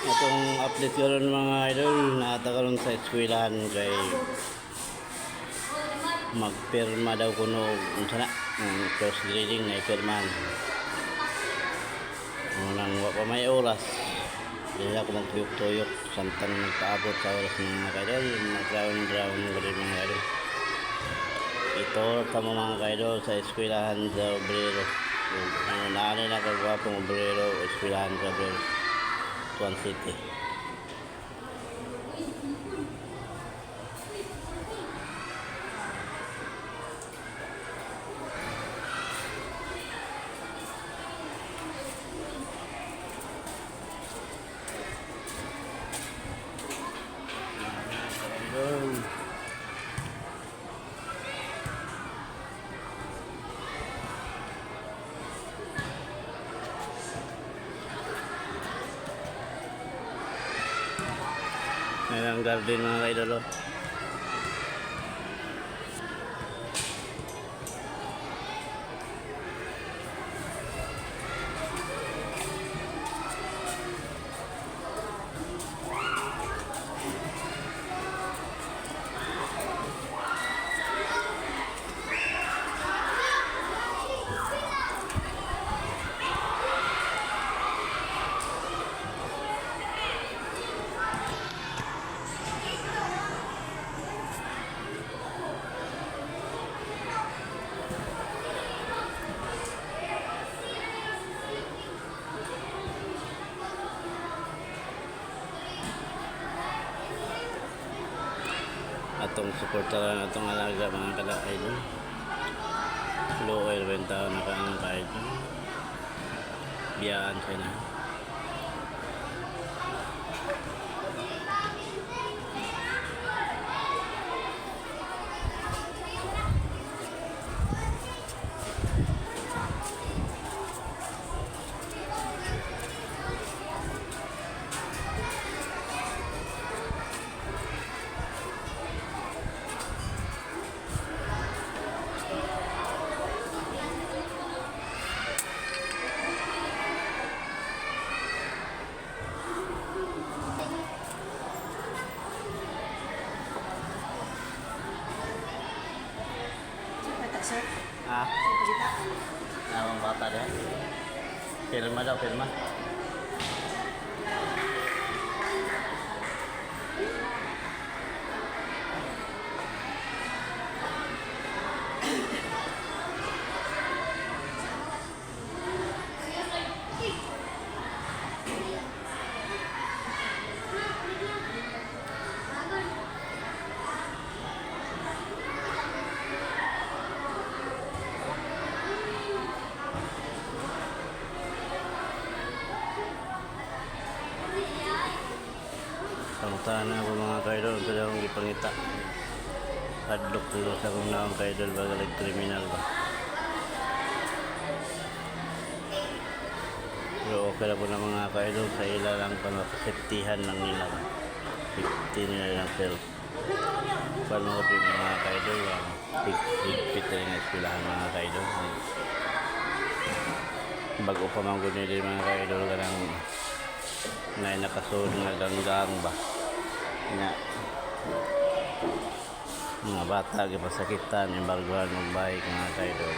Atong update karon, mga idol, naa ta karon sa eskwelahan kay magpirma daw kuno, unsa na, ang close grading na ipirmahan. Unang wa pa may oras. Dili ako magtuyok-tuyok samtang nagpaabot sa oras, mga kaidol, mag-round round ko din, mga idol. Ito tamo, mga kaidol, sa eskwelahan sa Obrero. Ang naani na kagwapong Obrero, eskwelahan sa Obrero. Tuan City. Idol. Ayan ang garden, mga kaidol, oh. Atong suportaran atong alaga, mga kada-idol. Low oil bentaw na ka ang ka-idol. Biyaan siya na. Sir, sir. Ha? Sir, pagita. Nawang bata diha. Pirma daw, pirma. Pangutana ko, mga kaidol, sa akong gipangita. Hadlok ko sa akong naong kaidol, bagalag kriminal ba. Pero okay na po na, mga kaidol, sa ila lang panakaseptihan lang nila ba. Safety nila lang self. Panood yung mga kaidol, ang higpit na rin ang eskwelahan, mga kaidol. Bago pa man gud nila, mga kaidol, kanang na nakasulod nga ganggang ba na mga bata gipasakitan embargohan og bike, mga kaidol.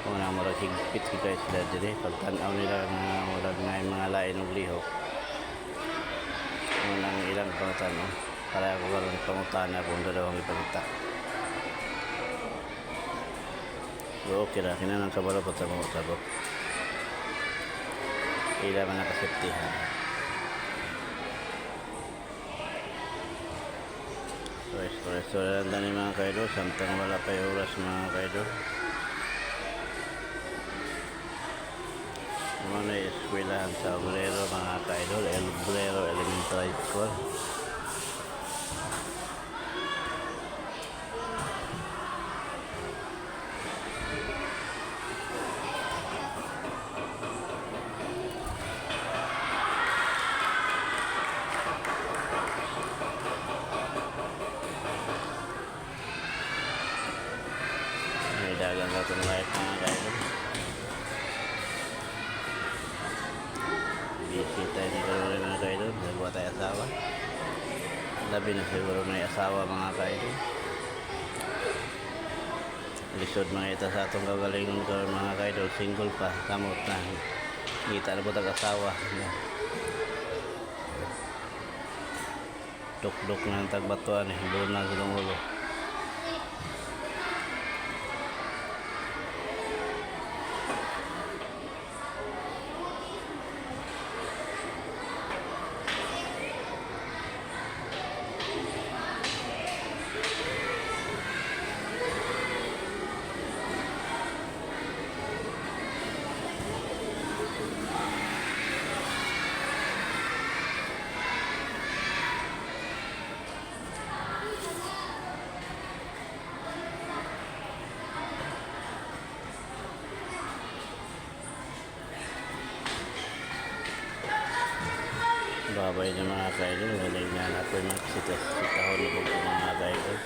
Kung na murag higpit kita sila diri pagtan-aw nila nga murag nga mga lain og lihok unang ilang pangutana para ako karon pangutana kung dalawang ipangita. So okay ra kinahanglan kabalo pa sa mga sabot ila man nakaseptihan. So, restaurant na ni, mga kaidol, samtang wala pa yung oras, mga kaidol. Ano na eskwelahan sa Obrero, mga kaidol, El Obrero Elementary School. May dagang ka itong light, mga kaidol. Busy Bisita ni karon, mga kaidol. Nagwa tayo asawa. Labi na siguro may asawa, mga kaidol. Lisod mga ita sa atong kagalingon karon, mga kaidol, single pa, kamot na. Ngita na po tag asawa. Duk-duk na ang tagbatuan eh, buo na silang ulo. Babay na, mga kaidol. Wala na ako yung mga sita. Sitahon na po, mga kaidol.